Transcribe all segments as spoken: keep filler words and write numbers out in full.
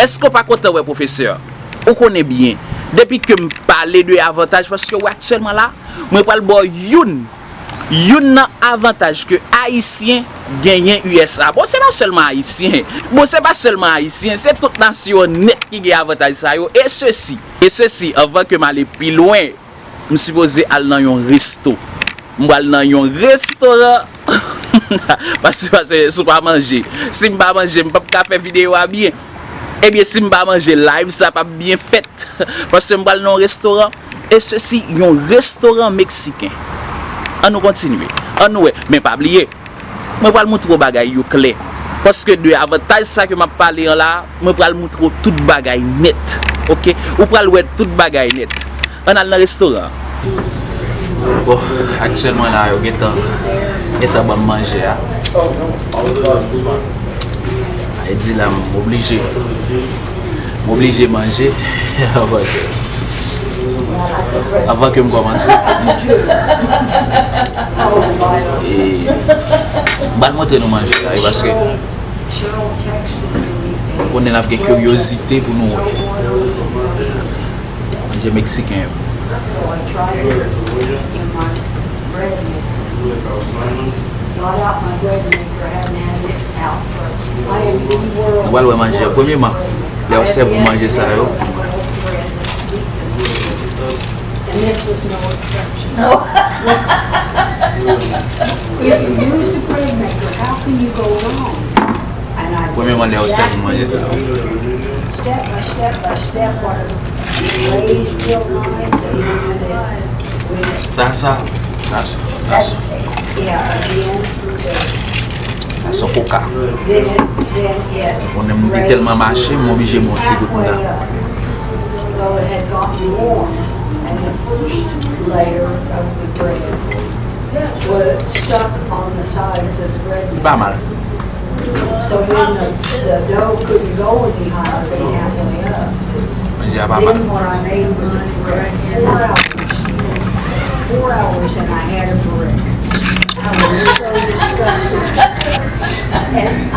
Èske w pa kontan wè pwofesè? Ou konnen byen, depi ke m pale de avantaj, paske w aktyèlman la, mwen pral ba w youn, youn nan avantaj ke Ayisyen genyen U S A. Bon, se pa sèlman Ayisyen. Bon, se pa sèlman Ayisyen, se tout nasyon nèt ki gen avantaj sa yo. E sesi, e sesi, anvan ke m ale pi lwen, m sipoze al nan yon resto. M pral nan yon restoran. Paske, paske si w pa manje, si m pa manje, m p ap ka fè videyo a byen. Ebyen, si m pa manje, live sa p ap byen fèt. Paske m pral nan yon restoran. E sesi, yon restoran meksiken. An nou kontinye. An nou wè. Men pa bliye, mwen pral moutre w bagay yo klè. Paske de avantaj sa ke m ap pale an la, mwen pral moutre w tout bagay nèt. Oke? Ou pral wè tout bagay nèt. Ann al nan restoran an. Bon, aktyèlman la, yo gentan, gentan ban m manje a. E di la, m oblije, m oblije manje. Anvan ke, anvan ke m kòmanse. E m pral montre nou manje la, wi, paske konnen n ap gen kiryozite pou nou wè manje meksiken yo. Got out my bread maker, hadn't had it out for, I am in the world. Nou pral wè manje a. Premyèman, lè yo sèvi w manje sa yo, And this was no exception. If you use a bread maker, how can you go wrong? And I Premyèman, lè yo sèvi w manje sa yo. Step by step by step, while it glazed real nice, and then it, Sa, sa, sa, sa, sa. Yeah, again, Sa se koka. Then, then it Konnen m te tèlman mache, m oblije bwè yon ti gout mwen ta. Well, it had gotten warm, and the first layer of the bread was stuck on the sides of the bread. Li pa mal. So then the, the dough couldn't go any higher, they halfway up. Manje a pa mal. Then what I made was a bread four hours. Four hours and I had a bread. I was so disgusted. And I,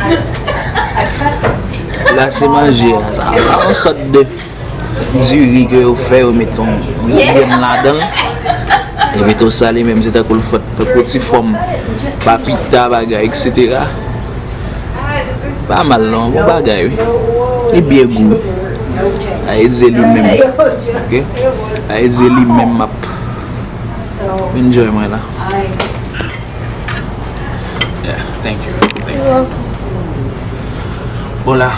I cut it. La se manje a, sa. Yon sòt de diri ke yo fè, yo met yon, yon grenn ladan l. Epi tou sa li menm, se tankou l fèt, tankou ti fòm papita, bagay, et cetera. Pa mal non, bon bagay wi. Li byen gou. Ayiti se li menm. Ok? Ayiti se li menm m ap enjoy mwen la. Yeah, thank you. Thank you. Bon la.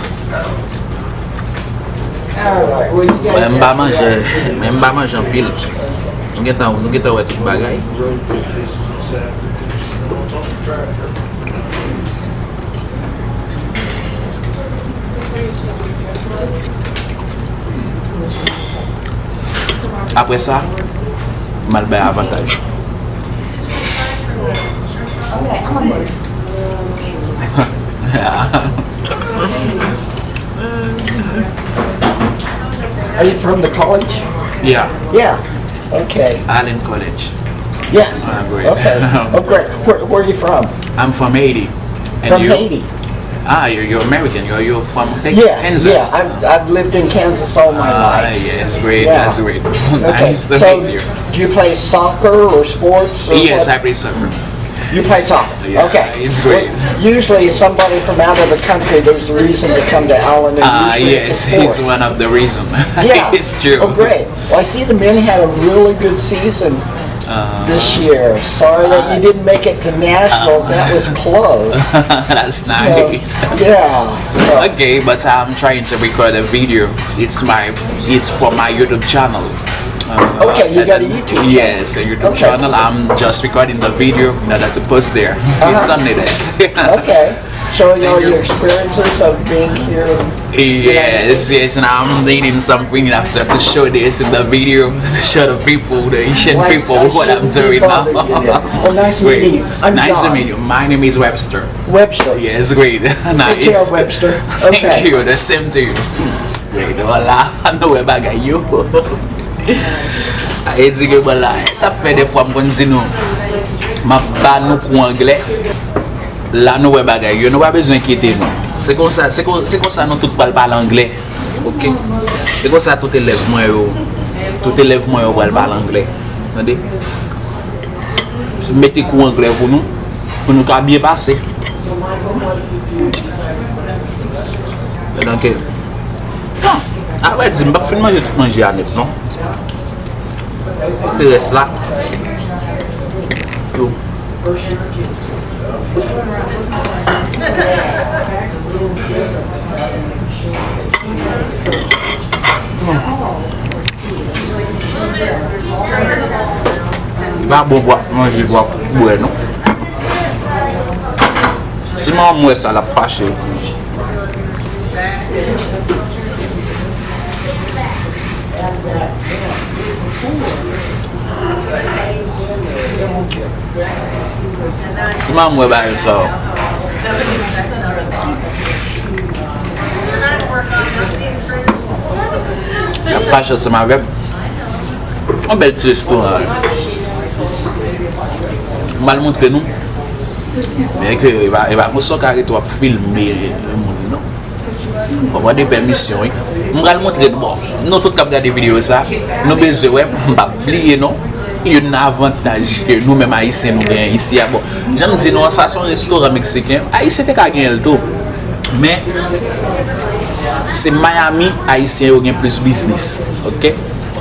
Mwen m pa manje, mwen m pa manje anpil. Nou gentan, nou gentan wè tout bagay. Apre sa, m al bay avantaj. Are you from the college? Yeah. Yeah. Okay. Allen College. Yes. Ah, great. Okay. Oh, great. Where, where are you from? I'm from Haiti. And from you? Haiti. Ah, you're, you're American. You're, you're from Texas. Yes, Kansas. Yeah. I've, I've lived in Kansas all my life. Ah, yes, great. Yeah. That's great. Okay. Nice to meet you. So, do you play soccer or sports or what? Yes, I play soccer. You play soccer? Yeah, okay. It's great. Well, usually somebody from out of the country, there's a reason to come to Allen, and ah, usually it's a yes, sport. It's one of the reason. Yeah. It's true. Oh, great. Well, I see the men had a really good season this year. Sorry that you didn't make it to nationals. That was close. That's nice. So, yeah. So. Okay, but I'm trying to record a video. It's my, it's for my YouTube channel. Uh, okay, you got a YouTube channel. Yes, a YouTube channel. I'm just recording the video in order to post there. It's Sunday this. Okay. Showing all your experiences of being here in the United States. Yes, yes, and I'm needing something after to show this in the video, to show the people, the Asian people, what I'm doing now. Well, nice to meet you. I'm John. Nice to meet you. My name is Webster. Webster. Yes, great. Nice. Take care, Webster. Thank you. The same to you. Great. Wala, nou wè bagay yo. E di ke bon la, sa fè de fwa m konn di nou, m ap ba nou kou anglè. La nou wè bagay yo, nou pa bezwen enkyete nou. Se konsa, se kon, se konsa nou tout pral pale anglè. Ok. Se konsa tout elèv mwen yo, tout elèv mwen yo pral pale anglè. Tande? Mete kou anglè pou nou, pou nou ka byen pase. Donk, bon, avrèdi, m p ap fin manje tout manje a nèt, non. Te rès la. Yo. Li pa bon pou w ap manje, pou w ap bwè, non. Si manman m wè sa, l ap fache. Si manman m wè bagay sa, l ap fache ansanm avè m. Yon bèl ti restoran, wi. M pral montre nou. Men ke e pa, e pa konsa w ka rete w ap filme moun, non. Fò w mande pèmisyon, wi. M pral montre nou, bon, nou tout k ap gade videyo sa, nou bezwen wè, m p ap bliye, non. Youn nan avantaj ke nou menm Ayisyen nou genyen isi a, bon, jan m di nou an, sa se yon restoran meksiken. Ayisyen te ka genyen l tou. Men, se Miami, Ayisyen yo gen plis biznis, ok?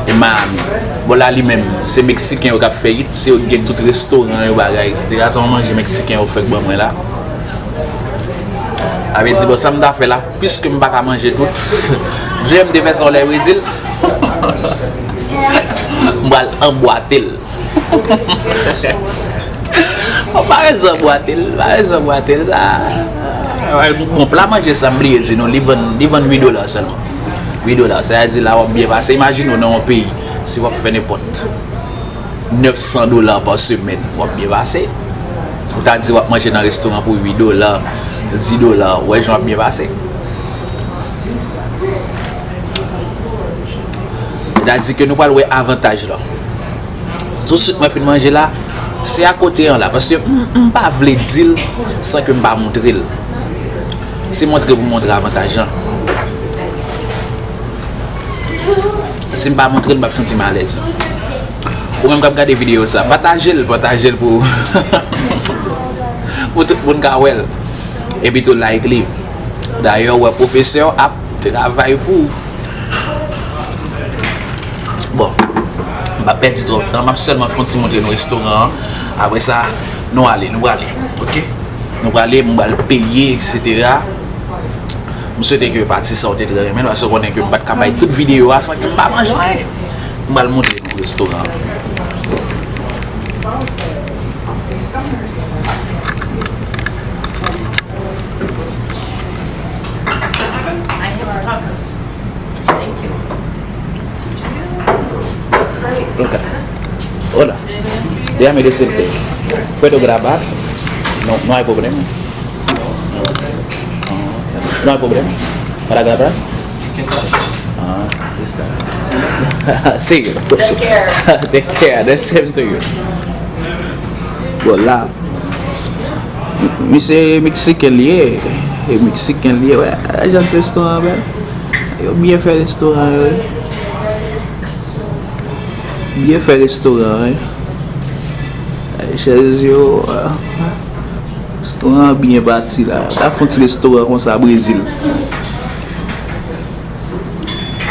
E Miami. Bon, la, li menm, se Meksiken yo k ap fè it, se yo ki gen tout restoran yo, bagay, etsetera. Se yon manje Meksiken yo fèk ban mwen la. Sa vle di, bon, sa m ta fè la, piske m pa ka manje tout, jan m te fè sa lè Brezil, m pral anbwate l. Bon, pa bezwen bwate l, pa bezwen bwate l, sa. Bon, pla manje sa, m bliye di nou, li vann, li vann uit dola sèlman. Uit dola, sa vle di la w ap byen pase. Imajine w nan yon peyi, si w ap fè nenpòt nèf san dola pa semèn, w ap byen pase. Ou ta di w ap manje nan restoran pou uit dola, dis dola, ou wè jan w ap byen pase. Sa vle di ke nou pral wè avantaj la. Tousuit mwen fin manje la, se akote an la, paske m, m pa vle di l san ke m pa montre l. Se montre pou montre avantaj lan. Si m pa montre l, m p ap santi m alèz. Ou menm k ap gade videyo sa, pataje l, pataje l pou, pou tout moun ka wè l. Epi tou like li. Dayè, ou wè pwofesè ap travay pou ou. Bon, m p ap pèdi twòp tan, m ap sèlman fè yon ti montre nou restoran an. Apre sa, nou ale, nou prale, ok? Nou prale, m pral peye, etsetera. M swete ke pati sa w te trè renmen l, paske w konnen ke m pa t ka bay tout videyo a san ke m pa manje anyen. M pral montre nou restoran an. Thank you. Did you? Looks great. Ok. Hola. Anything else for you guys? Déjame decirte. Puedo grabar. No, no hay problema. No hay problema. Para grabar. Ah, está. Sí. Take care. Take care. The same to you. Bon, la, misye Meksiken li ye. E Meksiken li ye, wè. Jan restoran an bèl. Yo byen fè restoran yo, wi. Byen fè restoran, wi. Ay, chèz yo, ah, restoran an byen bati la. Ta fè yon ti restoran konsa Brezil.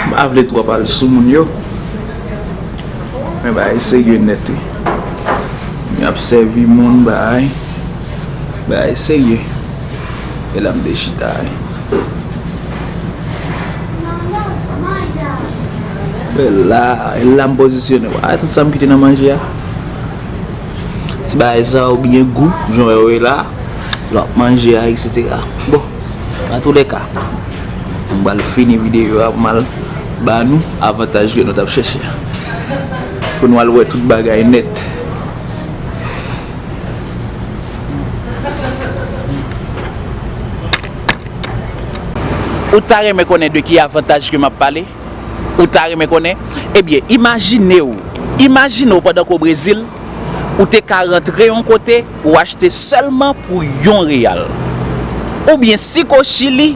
M pa vle twòp al sou moun yo. Men bagay serye nèt, wi. Y ap sèvi moun, bagay. Bagay serye. E la m te chita, wi. E la, e la m pozisyone. A, tout sa m kite nan manje a. Ti bagay sa yo byen gou, jan w wè yo ye la. Lè w ap manje a, etsetera. Bon, antoulèka, m pral fini videyo a pou m al ba nou avantaj ke nou t ap chèche a. Pou nou al wè tout bagay nèt. Ou ta renmen konnen de ki avantaj ke m ap pale? Ou ta renmen konnen? Ebyen, imajine w, imajine w pandan ke w Brezil, ou te ka rantre yon kote, ou achte sèlman pou yon reyal. Oubyen si ke w Chili,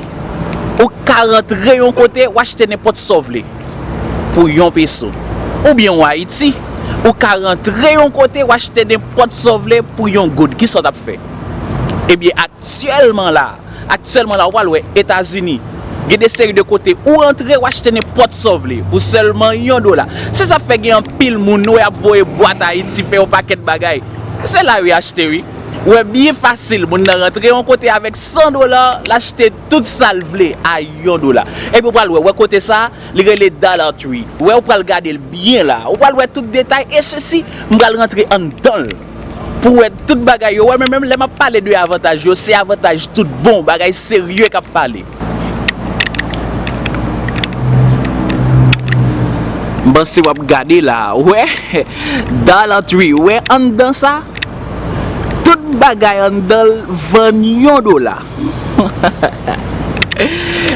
Ou ka rantre yon kote, w achte nenpòt sa w vle pou yon peso. Oubyen w Ayiti, ou ka rantre yon kote, w achte nenpòt sa w vle pou yon goud. Kisa w t ap fè? Ebyen, aktyèlman la, aktyèlman la, ou pral wè Etazini, gen de seri de kote ou rantre, w achte nenpòt sa w vle pou sèlman yon dola. Se sa k fè gen anpil moun nou wè ap voye bwat Ayiti, fè yon pakèt bagay. Se la yo achte, wi. Ou wè, byen fasil, moun nan rantre yon kote avèk san dola, l achte tout sa l vle a yon dola. Epi ou pral wè, wè kote sa, li rele Dollar Tree. Wè, ou pral gade l byen la. Ou pral wè tout detay. E sesi, m pral rantre anndan l pou wè tout bagay yo. Wè, men menm lè m ap pale de avantaj yo, se avantaj tout bon, bagay serye k ap pale. M panse w ap gade la, wè, Dollar Tree, wè anndan sa, tout bagay anndan l vann yon dola.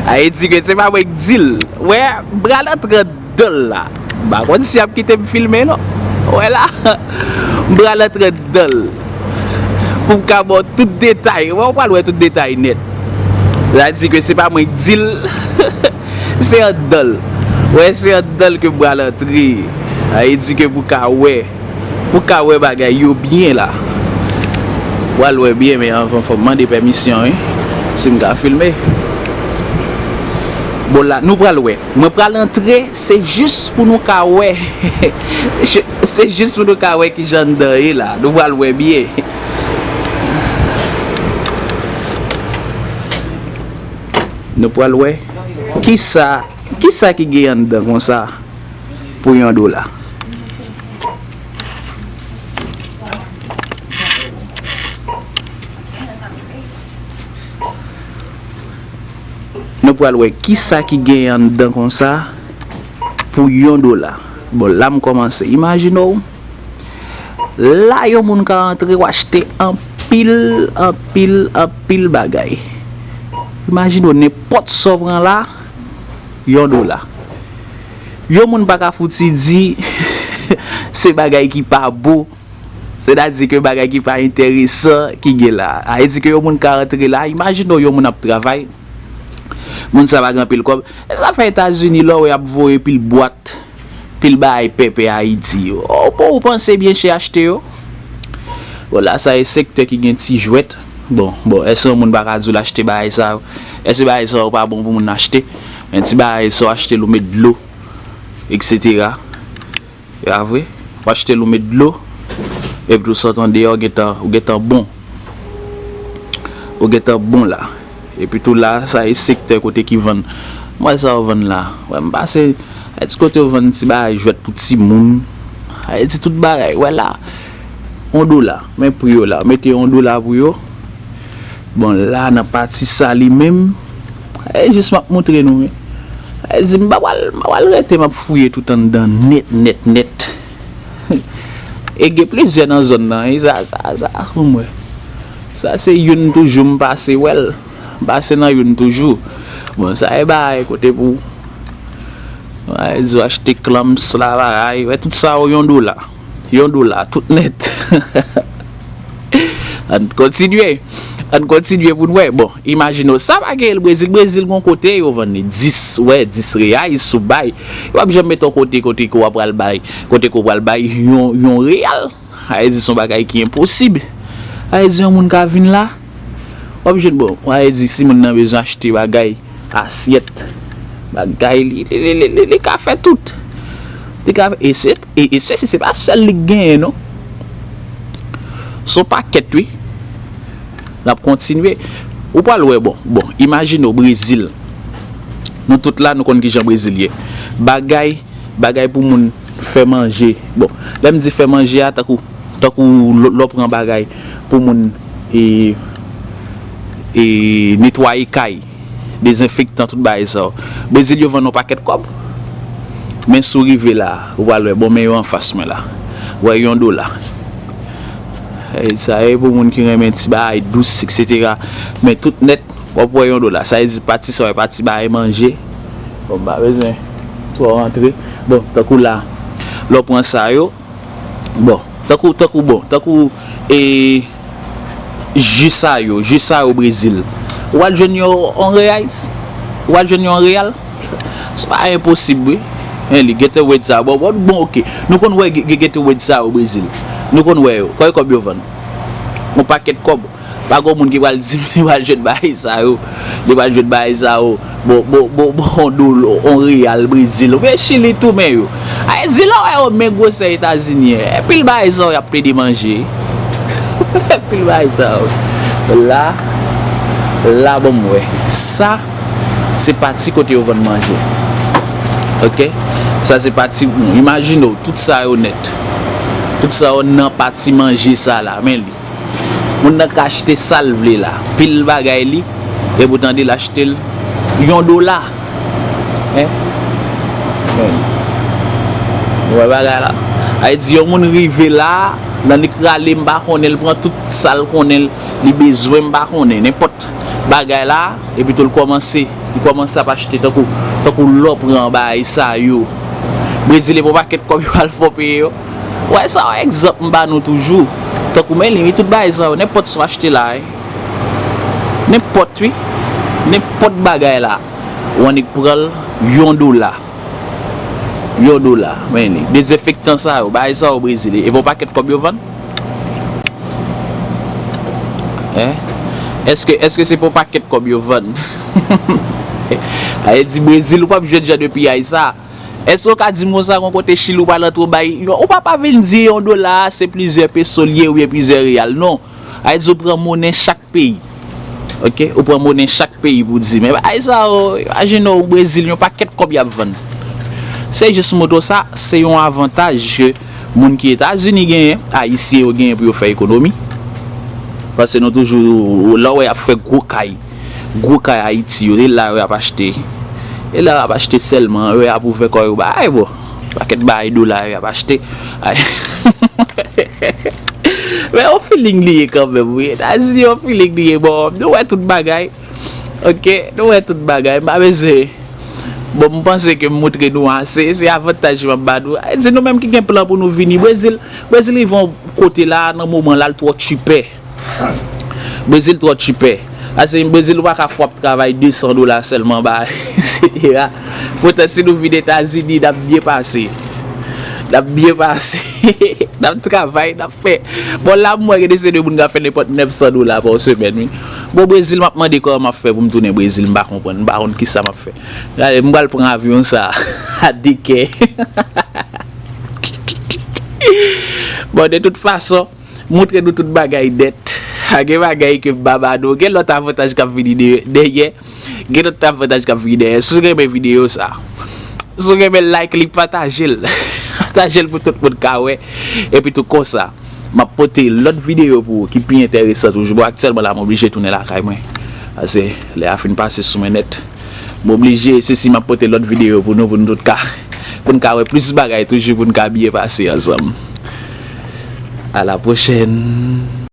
Sa vle di ke se pa mwen k di l, wè, m pral antre anndan l la. M pa konn si y ap kite m filme non. Wè la, m pral antre anndan l pou m ka ba w tout detay. Wè, ou pral wè tout detay nèt. Sa vle di ke se pa mwen k di l, se anndan l. Wè, se anndan l ke m pral antre. Sa vle di ke pou w ka wè, pou w ka wè bagay yo byen la. Pral wè byen, men anvan fò m mande pèmisyon, wi. Si m ka filme. Bon, la, nou pral wè. Mwen pral antre, se jis pou nou ka wè. Se jis pou nou ka wè kijan anndan ye la. Nou pral wè byen. Nou pral wè kisa, kisa ki gen anndan konsa pou yon dola. Nou pral wè kisa ki gen anndan konsa pou yon dola. Bon, la m kòmanse. Imajine w, la yon moun ka rantre, w achte anpil, anpil, anpil bagay. Imajine w, nenpòt sa w pran la, yon dola. Yon moun pa ka fouti di se bagay ki pa bon, sètadi ke bagay ki pa enteresan ki gen la. Sa vle di ke yon moun ka rantre la, imajine w yon moun ap travay, moun sa pa gen anpil kòb. E sa fè Etazini lè w wè y ap voye pil bwat, pil bagay pèpè Ayiti yo. Ou, pou ou panse byen chè achte yo. Bon, la sa e sektè ki gen ti jwèt. Bon, bon, èske yon moun pa ka di w l achte bagay sa yo? Èske bagay sa yo pa bon pou moun achte? Men ti bagay sa w achte l ou met dlo, et cetera. E pa vre? W achte l ou met dlo, epi tou sot andeyò, ou gentan, ou gentan bon. Ou gentan bon la. Epi tou la, sa e sektè kote ki vann. M wè sa yo vann la. Wè, m pase, e ti kote yo vann ti bagay jwèt pou timoun. E ti tout bagay, wè la. Yon dola. Men pri yo la. Mete yon dola pou yo. Bon, la, nan pati sa li menm, e jis m ap montre nou, wi. E di, m pa pral, m pa pral rete, m ap fouye tout anndan nèt, nèt, nèt. E gen plizyè nan zòn nan, e sa, sa, sa, pou mwen. Sa se youn toujou m pase wè l. M pase nan youn toujou. Bon, sa e bagay kote pou, ay, di w achte klams la, bagay. Wè, tout sa yo yon dola. Yon dola, tout nèt. Ann kontinye. Ann kontinye pou n wè. Bon, imajine w, sa pa gen l Brezil. Brezil gon kote yo vann li dis, wè, dis reyais sou bay. Yo p ap janm mete w kote, kote ke w ap pral bay, kote ke w pral bay yon, yon reyal. Sa vle di se yon bagay ki enposib. Sa vle di yon moun ka vin la, w ap jwenn, bon, sa vle di si moun nan bezwen achte bagay, asyèt, bagay, li, li, li, li, li, li ka fè tout. Li ka fè, e se, e, e se, se, se pa sèl li k genyen, non. Se yon pakèt, wi. N ap kontinye. Ou pral wè, bon, bon, imajine w Brezil. Nou tout la, nou konn kijan Brezil ye. Bagay, bagay pou moun fè manje. Bon, lè m di fè manje a, tankou, tankou lè, lè w pran bagay pou moun, e, e, netwaye kay, dezenfektan, tout bagay sa yo. Brezil yo vann yon pakèt kòb. Men si w rive la, ou pral wè, bon, men yo anfas mwen la. Wè, yon dola. E sa e pou moun ki renmen ti bagay dous, et cetera. Men tout nèt, w ap wè yon dola. Sa vle di pati sa yo, pati bagay manje. Bon, m pa bezwen twò rantre. Bon, tankou la, lè w pran sa yo, bon, tankou, tankou, bon, tankou, e, ji sa yo, ji sa yo Brezil. Ou al jwenn yo yon reyais. Ou pral jwenn yon reyal? Se pa enposib, wi. Men li, Gatorade sa yo. Bon, bon, bon, oke. Nou konn wè Ga-, Ga-, Gatorade sa yo Brezil. Nou konn wè yo. Konbyen kòb yo vann? Yon pakèt kòb. Pa gen moun ki pral di m li pral jwenn bagay sa yo. Li pral jwenn bagay sa yo. Bon, bon, bon, bon, yon dola, yon reyal Brezil. Oubyen Chili tou, men yo. Ay, di lè w wè yo men gwosè Etazini, en. Pil bagay sa yo y ap plede manje. Pil bagay sa yo. La, la, bon, m wè. Sa, se pati kote yo vann manje. Oke? Sa, se pati, imajine w, tout sa yo nèt. Tout sa yo nan pati manje sa la. Men li. Moun nan ka achte sa l vle la. Pil bagay li. Epi w tande l achte l yon dola. Hein? Ou wè bagay la? Ay di yon moun rive la, nan li k rale m pa konnen, l pran tout sa l konnen, li bezwen m pa konnen, nenpòt bagay la, epi tou l kòmanse, li kòmanse ap achte tankou, tankou lè w pran bagay sa yo. Brezil, e pou pakèt kòb yo al fè w peye yo. Wè sa, yon egzanp m ba nou toujou. Tankou men li, wi, tout bagay sa yo, nenpòt sa w achte la, wi. Nenpòt, wi. Nenpòt bagay la. Ou annik pran l yon dola. Yon dola, men li. Dezenfektan sa yo, bagay sa yo Brezil, e pou pakèt kòb yo vann? Hein? Èske, èske se pou pakèt kòb yo vann? Ay di Brezil, ou p ap jwenn jan de piyay sa. Èske w ka di m konsa, gon kote Chili ou pa rantre w bay, ou pa, pa vin di yon dola a se plizyè peso l ye oubyen plizyè reyal, non. Ay di w pran monnen chak peyi. Oke? Ou pran monnen chak peyi pou di. Men bagay sa yo, imajine w Brezil, yon pakèt kòb y ap vann. Se jis montre w sa, se yon avantaj ke moun ki Etazini genyen, Ayisyen yo genyen pou yo fè ekonomi. Paske nou toujou, lè w wè y ap fè gwo kay, gwo kay Ayiti yo, e la yo y ap achte. E la yo ap achte sèlman, yo y ap ouvè kò yo, bay, bon. Pakèt bay dola yo y ap achte. Ay. Men yon feeling li ye kanmenm, wi. Etazini yon feeling li ye, bon, nou wè tout bagay. Oke, nou wè tout bagay. M pa bezwen. Bon, m panse ke m montre nou ase. Se avantaj m ap ba nou. Ay di nou menm ki gen plan pou nou vini. Brezil, Brezil rive yon kote la, nan moman la, l twò chipè. Brezil twò chipè. Ase Brezil ou pa ka fè w ap travay de san dola sèlman ba, etsetera. Poutan si nou vin Etazini, n ap byen pase. N ap byen pase. N ap travay, n ap fè. Bon, la m wè gen de se de moun k ap fè nenpòt nèf san dola pa semèn, wi. Bon, Brezil, m ap mande kòman m ap fè pou m tounen Brezil, m pa konprann, m pa konn kisa m ap fè. Gade, m pral pran avyon sa a de kè. Bon, de tout fason, montre nou tout bagay nèt. A gen bagay ke m pa ba nou. Gen lòt avantaj k ap vini de-, dèyè. Gen lòt avantaj k ap vini dèyè. Si w renmen videyo sa, si w renmen, like li, pataje l. Pataje l pou tout moun ka wè. Epi tou konsa, m ap pote lòt videyo pou ou ki pi enteresan toujou. Bon, aktyèlman la, m oblije tounen lakay mwen. Paske lè a fin pase sou mwen nèt. M oblije, sesi m ap pote lòt videyo pou nou, pou nou tout ka, pou n ka wè plis bagay toujou, pou n ka byen pase ansanm. A la pwochèn.